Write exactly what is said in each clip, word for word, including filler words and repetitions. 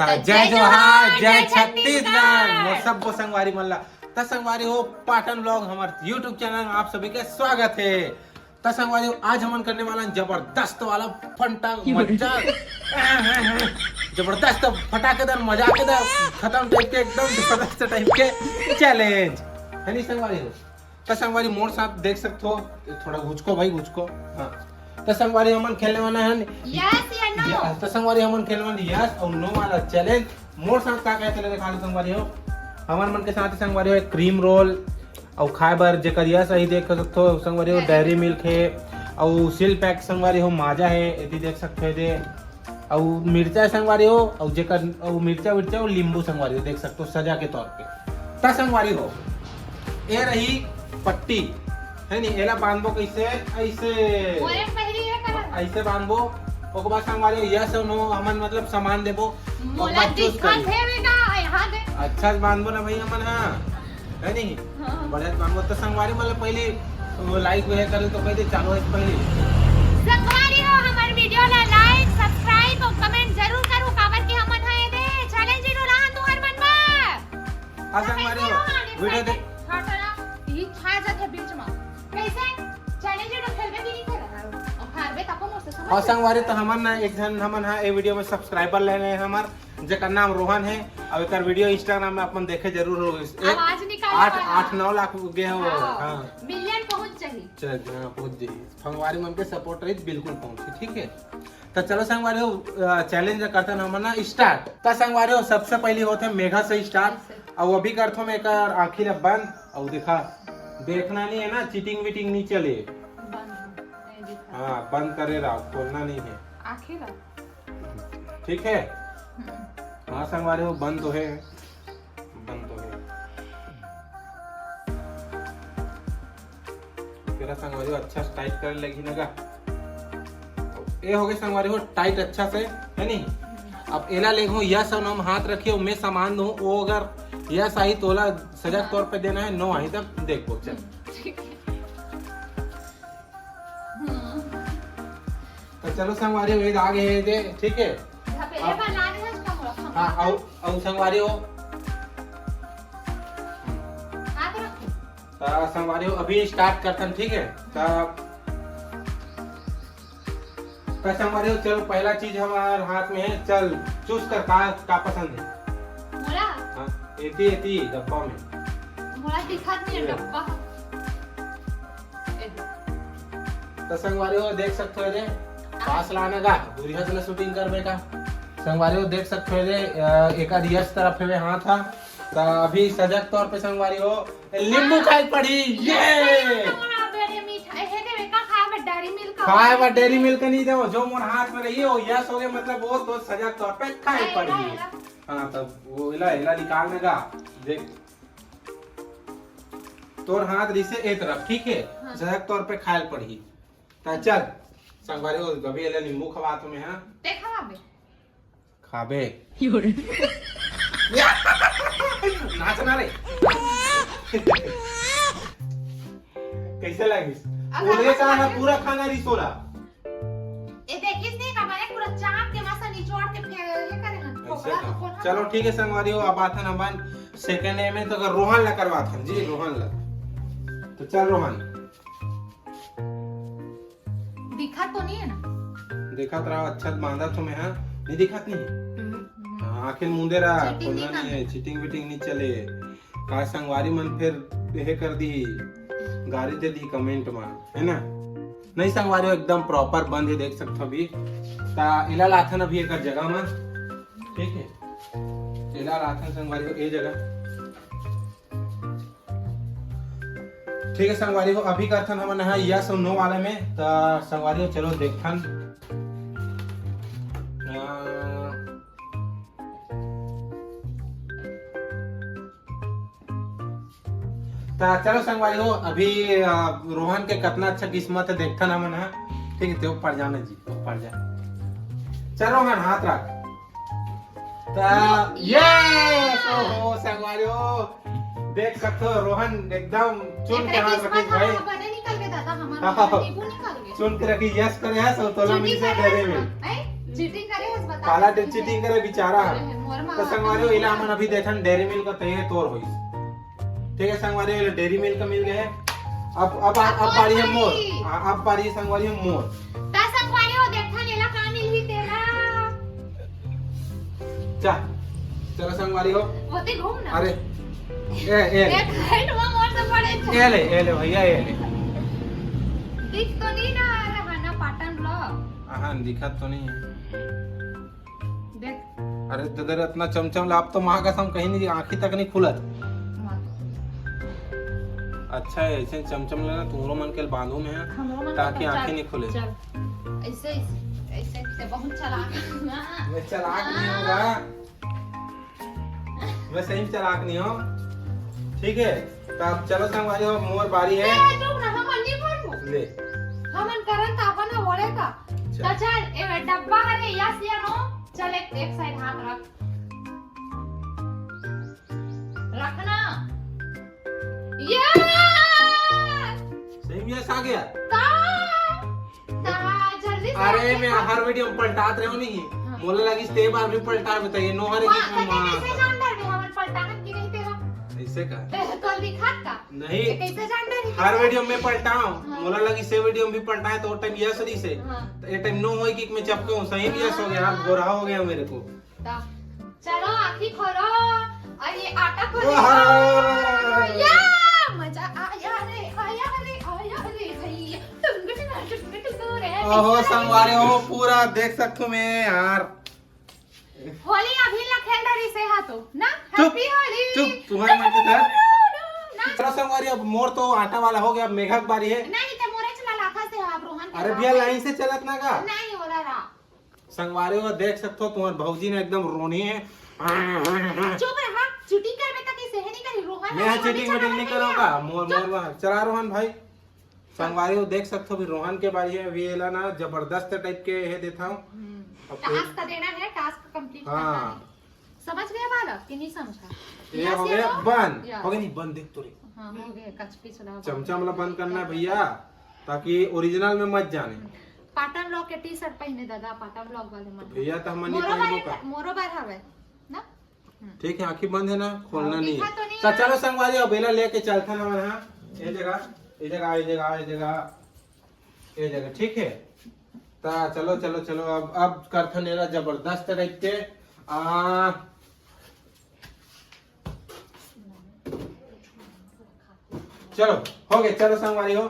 जय जोहार, जय छत्तीसगढ़। मोर सब्बो संगवारी मन ला। त संगवारी हो, पाटन vlog हमर YouTube चैनल में आप सभी के स्वागत हे। त संगवारी हो, आज हमन करने वाला हन जबरदस्त वाला फंटा मजा, जबरदस्त फटाकेदार मजाकेदार खतम टाइप के, एकदम जबरदस्त टाइप के चैलेंज, है नी संगवारी हो? त संगवारी मोर साथ देख सकत हो, थोड़ा घुचको भाई, घुचको। हाँ, त संगवारी हमन खेलने वाला हन यस या नो? यस। त संगवारी हमन खेलने वाला यस अउ नो वाला चैलेंज। मोर साथ का का हे तेला देखा दो संगवारी हो। हमर मन के साथ ही संगवारी हो एक क्रीम रोल अउ खाए बर जेकर यस आही देख सकत हो संगवारी हो, डेयरी मिल्क हे अउ सील पैक संगवारी हो माजा हे, एती देख सकत हो एदे। अउ मिर्चा संगवारी हो, अउ जेकर, अउ मिर्चा विर्चा अउ नींबू संगवारी हो, देख सकत हो सजा के तौर पे। त संगवारी हो, ए रही पट्टी, है नी, एला बांधबो कैसे? ऐसे। मोरे पहिली ये करा। ऐसे बांधबो। ओकर बाद संगवारी हो, यस अउ नो हमन मतलब सामान देबो। मोला ओकर बाद चूज दिखत करी। हे बेटा, यहाँ दे। अच्छा से बांधबो ना भाई हमन, हाँ। है नी? हाँ। बढ़िया से बांधबो। त संगवारी मतलब पहले वो लाइक वगैरह करे तो कह दे, चालू है पहले। संगवारी हो, हमर वीडियो ला लाइक, सब्सक्राइब अउ कमेंट जरूर करू, काबर कि हमन ह एदे चैलेंज वीडियो लाहन तुहर मन बर। हाँ संगवारी हो, वीडियो दे। छोड़ ना, ये खा जाथे बीच में। कैसे? चैलेंज वीडियो खेलबे कि नहीं खेलबे? अब हारबे तको मोर से समझ हाँ संगवारी, तो हमन ना एक झन हमन हा ए वीडियो में सब्सक्राइबर लेने हैं हमर, जेकर नाम रोहन है। अब एकर वीडियो Instagram में अपन देखे जरूर हो। एक आवाज निकाले आठ, वाला। आठ नौ लाख गे हो। हाँ। हाँ। मिलियन पहुंच जाही। चल, हाँ, पहुंच जाही। संगवारी मन के सपोर्ट रही, बिल्कुल पहुंची, ठीक है? त चलो संगवारी हो, अ, चैलेंज करथन हमन ना स्टार्ट। त संगवारी हो, सबसे पहली होथे मेघा से स्टार्ट। कैसे? अउ अभी करथो मैं एकर आँखी ला बंद, अउ देखा, देखना नहीं है ना, चीटिंग वीटिंग नहीं चले। बंद, नहीं दिखा। हाँ, बंद करे रहा, खोलना नहीं है। आँखी ला। ठीक है? हम्म। हाँ संगवारी हो, बंद तो है, बंद तो है। तेरा संगवारी हो अच्छा से टाइट करे लगी ना गा। ए हो गए संगवारी हो टाइट अच्छा से, है नी? अब एला लेगो यस अउ नो में हाथ रखियो, मैं सामान दूँ, वो अगर यस आही तो ओला सजा के तौर पे देना है, नो आही तब देखबो, चल। हम्म। तो चलो संगवारी हो, ये आगे है दे, ठीक है? यहाँ पे ये अब बना रहे हैं इसका मोड़ा। हाँ, अउ, अउ संगवारी हो। हाथ रखो। त संगवारी हो, अभी स्टार्ट करथन, ठीक है? त, त संगवारी हो, चलो, पहला चीज हमार हाथ में है, चल, चूज कर, का, का पसंद है? मोला? हाँ, एती, एती, डब्बा में। मोला दिखत नहीं है ये। डब्बा। ए दे। त संगवारी हो, देख सकत हो, एदे, पास लाना गा, दूरिहा से ना शूटिंग करबे का। संगवारी हो, देख सकत हो, एदे, अ, एकर यस तरफ हवे हाथ हा। त अभी सजा के तौर पे संगवारी हो, नींबू खाए पड़ी, ये! हाँ, बड़े मीठा। ए, हे देवे का खाए बर डेयरी मिल्क का। खाए बर डेयरी मिल्क नहीं देवो, जो मोर हाथ में रही हो, यस हो गए, मतलब वो तो सजा के तौर पे खाए पड़ी। हाँ, तब वो इला, इला निकाल देगा। देख, तोर हाथ रिसे ए तरफ, ठीक है? हाँ। सजा के तौर पे खाए पड़ी। त चल, संगवारी हो, अभी एला नींबू खवा तुम्हें, हाँ? ते खवाबे। खाबे। नाच ना रे। कैसे लगिस? अब उन्हें कहा ना पूरा खाना रिसोला। ए देखिस नहीं, कमाए पूरा चाप के मसा निचोड़ के फेर ये करे हन। ऐसे खोपड़ा का? तो कोन चलो ठीक है संगवारी हो, अब आथन हमन सेकंड ए में तो अगर रोहन ला करवाथन जी, रोहन ला। तो चल रोहन। दिखत तो नहीं है ना? दिखत रहा, अच्छा बांधा तो मैं, हाँ? नहीं दिखत नहीं? हम्म। हाँ, आखिर मुंदे रहा, चीटिंग खोलना नहीं नहीं है, चीटिंग वीटिंग नहीं चले। का संगवारी मन फिर यह कर दी, गारी दे दी कमेंट में, है ना? नहीं संगवारी हो, एकदम प्रॉपर बंद है, देख सकते हो अभी। ता इला लाथन अभी एक जगह में, ठीक है? इला लाथन संगवारी हो, ए जगह। ठीक है संगवारी हो, अभी करथन हमन हा यस और नो वाले में। त संगवारी हो, चलो देखथन। अ, त चलो संगवारी हो, अभी, अ, रोहन के कितना अच्छा किस्मत है, देखथन हमन हा। ठीक है, ते ऊपर जाना जी, ऊपर जा। चल रोहन, हाथ रख। त ये, ओहो, संगवारी हो, देख सकते हो, रोहन एकदम चुन के हाथ रखे भाई। बने निकल गए दादा, हमारा हाँ। नींबू निकल गए। चुन के रखी, यस करे है, सौ तोला चीटिंग मिल करे जाए है, में। हैं? चीटिंग करे है, बता। काला दे चीटिंग करे बेचारा। अरे, तो संगवारी हो, एला हमन अभी देखन डेयरी मिल्क का तैयार तोर होइस। ठीक है संगवारी हो, डेयरी मिल्क मिल गए। अब अब अब बारी है मोर। हाँ, अब बारी है संगवारी हो मोर। ता संगवारी हो, देखन एला का मिलही तेला। जा, चलो संगवारी हो। ओती घूम ना। अरे, ए ए देख, हेड में मोर से बड़े ए ले, ए ले भैया, ए ले। दिख तो नहीं ना रहा ना पाटन ब्लॉग। हाँ, दिखत तो नहीं है। देख। अरे ददर, इतना चमचम ला, अब तो माँ कसम कहीं नहीं, आँखी तक नहीं खुलत। माँ। अच्छा है, ऐसे चमचम लेना, तुम्हारो मन के बांधू में है, हमरो मन ताकि के आँखें चल, नहीं खुले। चल। ऐसे, ऐसे, ऐसे, ऐसे बहुत चालाक है ना। मैं चालाक नहीं हाँ। होगा, मैं सही में चालाक नहीं हूँ। ठीक है, तो अब चलो संगवारी हो, मोर बारी है। ए, चुप रह, हमन नहीं बोलबो। ले। हमन करन त अपन ओड़े का। चल। तो चल, ए डब्बा हरे, यस या नो? चल, एक, एक साइड हाथ रख। रखना। यस! सही में यस आ गया? का? ता जल्दी से अरे, आके मैं कर। हर वीडियो में पलटात रहे हो नहीं। हाँ। मोला लगी से बार भी पलटा बताइए, नो हरे वाह, कितना तो मार। कैसे जान रहे हो, हमन पलटान की नहीं तेरा? ऐसे का? ए, तो दिखात का? नहीं। ये कैसे जान रहे हो? हर वीडियो में पलटाओ। हाँ। मोला लगी से वीडियो में भी पलटाए तो टाइम यस रही से। हाँ। तो ये टाइम नो होई कि मैं चपका हूँ, सही में यस हो गया, हाथ गोरा हो गया मेरे को। ता, चलो आँखी खोलो और ये आटा खोलो। वाह! या, मजा आया रे, आया रे, आया रे भैया। टुंग टुंग टुंग टुंग रे। ओहो, संगवारी हो, पूरा देख सकथो मैं यार। होली अभी ला खेल डरी से हा तो ना। चुप, हैप्पी होली। चुप, तुम्हारे मन के था। ना। चलो संगवारी, अब मोर तो आटा वाला हो गया, अब मेघा के बारी है। नहीं, ते मोरे चला लाखा से आप रोहन के अरे साथ। भैया, लाइन से चलत ना का? नहीं हो रहा। संगवारी हो, देख सकथो, तुम्हार भौजी ने एकदम रोनी है। चुप रहा, चीटिंग करबे त कइसे है, नहीं करी, रोहन मैं है, चीटिंग मीटिंग नहीं करूँगा। मोर, मोर, मोर, चला रोहन भाई। संगवारी हो, देख सकथो, अभी रोहन के बारी है, अभी एला ना जबरदस्त टाइप के है देता हूँ। हम्म। अब टास्क का देना है, टास्क कंप्लीट हाँ। करना है। समझ गया बालक कि नहीं समझा? ये यस हो या गया नो? बंद, यस। हो गया नहीं बंद, देख तो रे। हाँ, हो गया, कचकी सुना। चमचा वाला बंद करना है भैया, ताकि ओरिजिनल में मत जाने। पाटन ब्लॉग के टी शर्ट पहने दादा, पाटन ब्लॉग वाले तो मन। भैया तो हम नहीं मोरो पहनबो बार, का? मोरो बार हवे ना। हम्म। ठीक है, आँखी बंद है ना, खोलना हाँ, नहीं है। दिखा तो नहीं तो है। चलो संगवारी, अब एला लेके चलथन हमन, हाँ, ये जगह, ये जगह, ये जगह, ये जगह, ये जगह, ठीक है। ता चलो, चलो, चलो, अब, अब करथन एला जबरदस्त टाइप के। आ, चलो, हो गए, चलो संगवारी हो।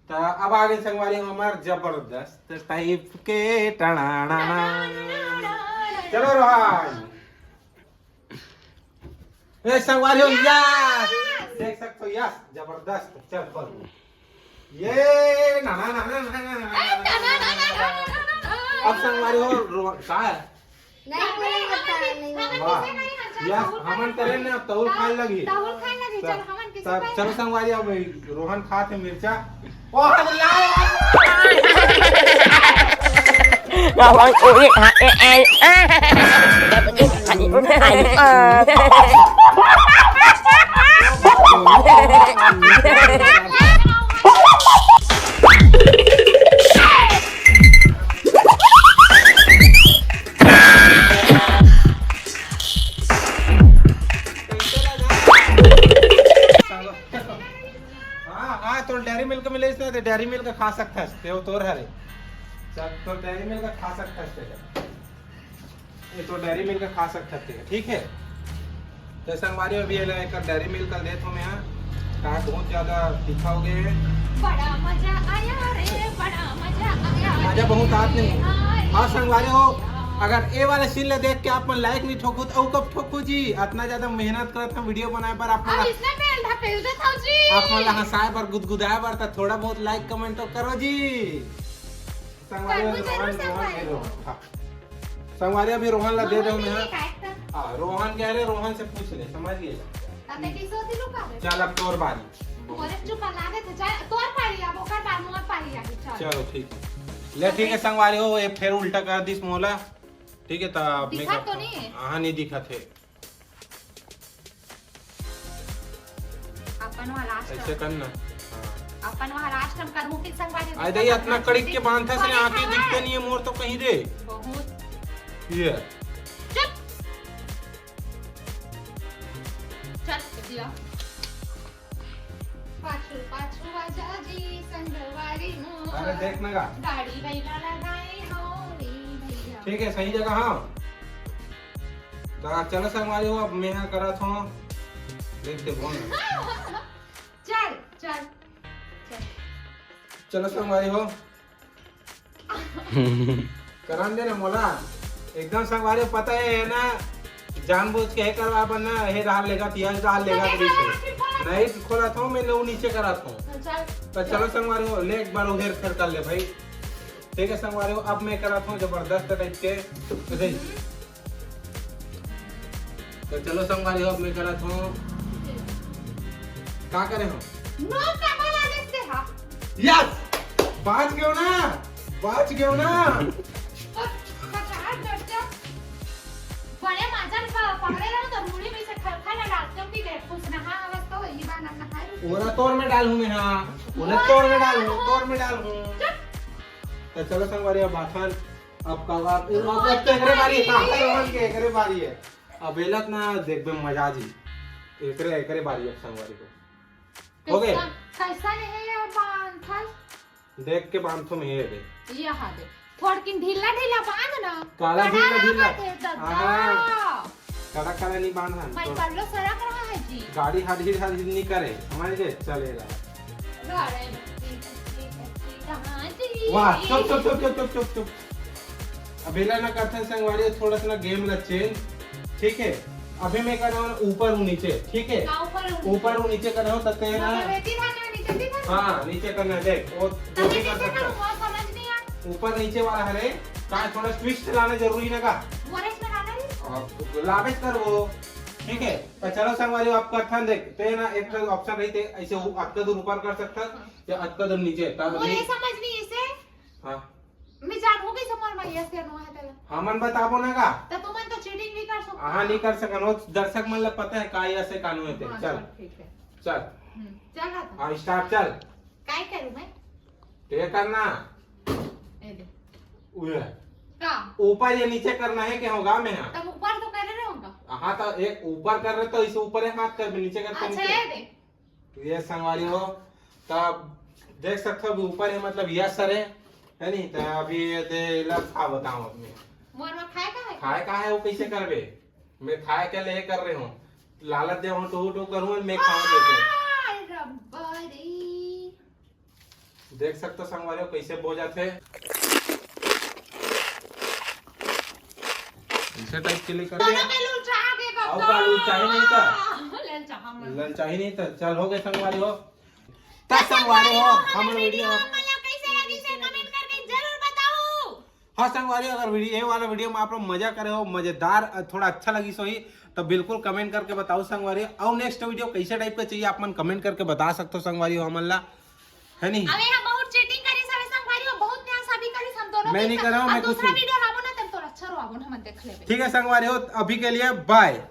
ता अब आगे संगवारी हो हमार जबरदस्त टाइप के टणाणा। चलो रोहन। ए संगवारी हो, यस! देख सकते हो, यस, जबरदस्त। चल, खोल। ये ना, ना, ना। अब संगवारी हो, रो-, का है? नहीं, नहीं, नहीं, नहीं। वाह। यस, हमन करे ना, तौल खाए लगी। तौल खाए लगी, चल, हमन किसी तब, तौल चलो संगवारी, अब रोहन खात हे मिर्चा। हाँ, हाँ, तो डेयरी मिल्क मिले इसने, तो डेयरी मिल्क खा सकता है, ते वो तोर हरे। चल, तो डेयरी मिल्क खा सकता है, ये तो डेयरी मिल्क खा सकता है, ठीक है। तो संगवारी, अभी ये एक डेयरी मिल्क देत हूँ मैं यहाँ, कहा बहुत ज्यादा तीखा हो गए है। बड़ा मजा आया रे, बड़ा मजा आया। मजा बहुत आत नहीं। हाँ संगवारी हो, अगर ये वाला सीन ले देख के आप मन लाइक नहीं ठोकू तो अउ कब ठोकू जी? इतना ज्यादा मेहनत करत हम वीडियो बनाए पर आप मन अब ला- इसने बेल ढकेल देता हूँ जी। आप मन ला हंसाए बर, गुदगुदाए बर, त थोड़ा बहुत लाइक कमेंट तो करो जी। संगवारी करबो रोहन, जरूर रोहन, संगवारी। रोहन, हाँ। संगवारी अभी रोहन ला दे दो मैं। हाँ, रोहन कह रहे, रोहन से पूछ ले, समझ गए? ताते किसो दिलू का रे? चल अब तोर बारी। मोरे चुप ला दे, चल तोर पारी, अब ओकर बाद मोर पारी आगे, चल। चलो ठीक है। ले ठीक है संगवारी हो, ये फिर उल्टा कर दिस मोला। ठीक है, तब दिखा तो नहीं है? हाँ, नहीं दिखा थे। अपन वाला लास्ट ऐसे करना। हाँ। अपन वाला लास्ट हम करूँ फिर संगवारी। आई दे, इतना कड़क के बांधता से आँखें दिखते नहीं है मोर तो कहीं दे। बहुत। ये। चुप। चल दिया। पाछू पाछू आजा जी संगवारी मोर। अरे देख ना गा। गाड़ी बैला लगाई हो रे भैया। ठीक है, सही जगह हाँ। तो चलो संगवारी हो, अब मैं यहाँ करा था। देख दे बोल। चल चल चल। चलो संगवारी हो। करान दे ना मोला। एकदम संगवारी हो, पता है, है ना, जानबूझ के हे करवा बनना, हे डाल लेगा, पियाज डाल लेगा, तो बीच में। देखा, नहीं खोला था मैं, लो नीचे करा था। चल तो चलो संगवारी हो, ले एक बार उधर फिर कर ले भाई। ठीक है संगवारी हो, अब मैं करा था जबरदस्त टाइप के। तो देख। तो चलो संगवारी हो, अब मैं करा था। का करे हो? नो का बोला देखते हा। यस, बांच गयो ना, बांच गयो ना। पचास दर्जन बड़े माजन पकड़े रहो तो रूढ़ी में से खलखल डालते हो कि देख कुछ नहा अवस्था हो ये बार ना नहाए। ओला तोर में डालूं मैं, हाँ। ओला तोर में डालूं, तोर में डालूं। तो चलो संगवारी, अब बाथन, अब का, अब, अब, अब तो एकरे बारी है, काहे रोहन के एकरे बारी है। अब एलत ना देखबे मजा जी। एकरे, एकरे बारी अब संगवारी हो। हो गए? कैसा, कैसा नहीं है ये बांधल? देख के बांध तो मैं ये दे। ये हा दे। थोड़किन ढीला ढीला बांध ना। काला कड़ा ढीला ढीला। लागत है, दादा। हाँ। कड़ा कड़ा नहीं बांधा। मैं पल्लो सरक रहा है जी। गाड़ी हाथ हिर हाथ हिर नहीं करे, समझ गए? चलेगा। गाड़ी ठीक है, ठीक है, ठीक है, हाँ जी। वाह, चुप चुप चुप चुप चुप चुप चुप। अब एला ना करते संगवारी, थोड़ा सा ना गेम ला चेंज, ठीक है? अभी मैं कर रहा हूँ ऊपर हूँ नीचे, ठीक है? का ऊपर हूँ? ऊपर हूँ नीचे कर रहा हूँ, तब तेरा मतलब ये तीन हाथ में नीचे, तीन हाथ में? हाँ, नीचे करना है, देख, वो तब दो भी ये कर कैसे सकता है। करूँ? वो समझ नहीं आया। ऊपर नीचे वाला है रे, कहाँ थोड़ा ट्विस्ट लाना जरूरी ना का? वो रेस में लाना नहीं? अब लावेज कर वो, ठीक है? तो चलो संगवारी, आप कथन देख, ते ना एक ठो ऑप्शन रही थे, ऐसे उ-, अतका दूर ऊपर कर सकता या अतका दूर नीचे, तब वो नहीं। ये समझ नहीं इसे। हाँ। मैं जानू कैसे मोर मैया से नो है तेला। हमन बताबो ना का? तो तुमन तो चीटिंग नहीं कर सकते। हाँ, नहीं कर सकन, वो दर्शक मन ला पता है का ऐसे कानून है ते। हाँ, चल, चल, ठीक है। चल। हम्म, चल रहा था। हाँ, स्टार्ट, चल। काय करूँ मैं? ये करना। ए दे। उए। का? ऊपर या नीचे करना है कि होगा मैं हाँ? तब ऊपर तो कर रहे होगा। हाँ, तो एक ऊपर कर रहे तो इसे ऊपर ही हाथ कर, नीचे कर तो अच्छा, नीचे। ये दे। तो ये संगवारी हो, तब देख सकते हो अभी ऊपर है, मतलब यस सर है, है नहीं? तो अभी ये दे लग का बताऊँ अब मैं। मोर में खाए का है? खाए का है वो कैसे करबे? मैं खाए के लिए कर रहे हूँ, लालच दे हूँ, टू टू करूँ, मैं खाऊँ लेके। आय रब्बा रे। देख सकते हो संगवारी हो कैसे बो जाते। इसे टाइप के लिए कर दोनों दिया। के लूट रहा आगे का। आओ का लूट चाहे नहीं था? ले चाहा मन। ललचाही नहीं था। चल हो गए संगवारी हो। तब संगवारी हो, हमर वीडियो हमला कैसे लगी से कमेंट करके जरूर बताओ। हाँ संगवारी, अगर वीडियो, ये वाला वीडियो में आप लोग मजा करे हो, मजेदार, अ, थोड़ा अच्छा लगी सोही, तो बिल्कुल कमेंट करके बताओ संगवारी। और नेक्स्ट वीडियो कैसे टाइप का चाहिए आप मन कमेंट करके बता सकते हो संगवारी हो हमन ला, है नहीं? अबे हम बहुत चीटिंग करी सबे संगवारी हो, बहुत न्याय साबी करी हम दोनों मैं के नहीं साथ। कर रहा हूँ, अब मैं कुछ दूसरा नहीं। वीडियो लाबो ना तब तो अच्छा रहो, अब हम देख लेबे। ठीक है संगवारी हो, अभी के लिए बाय।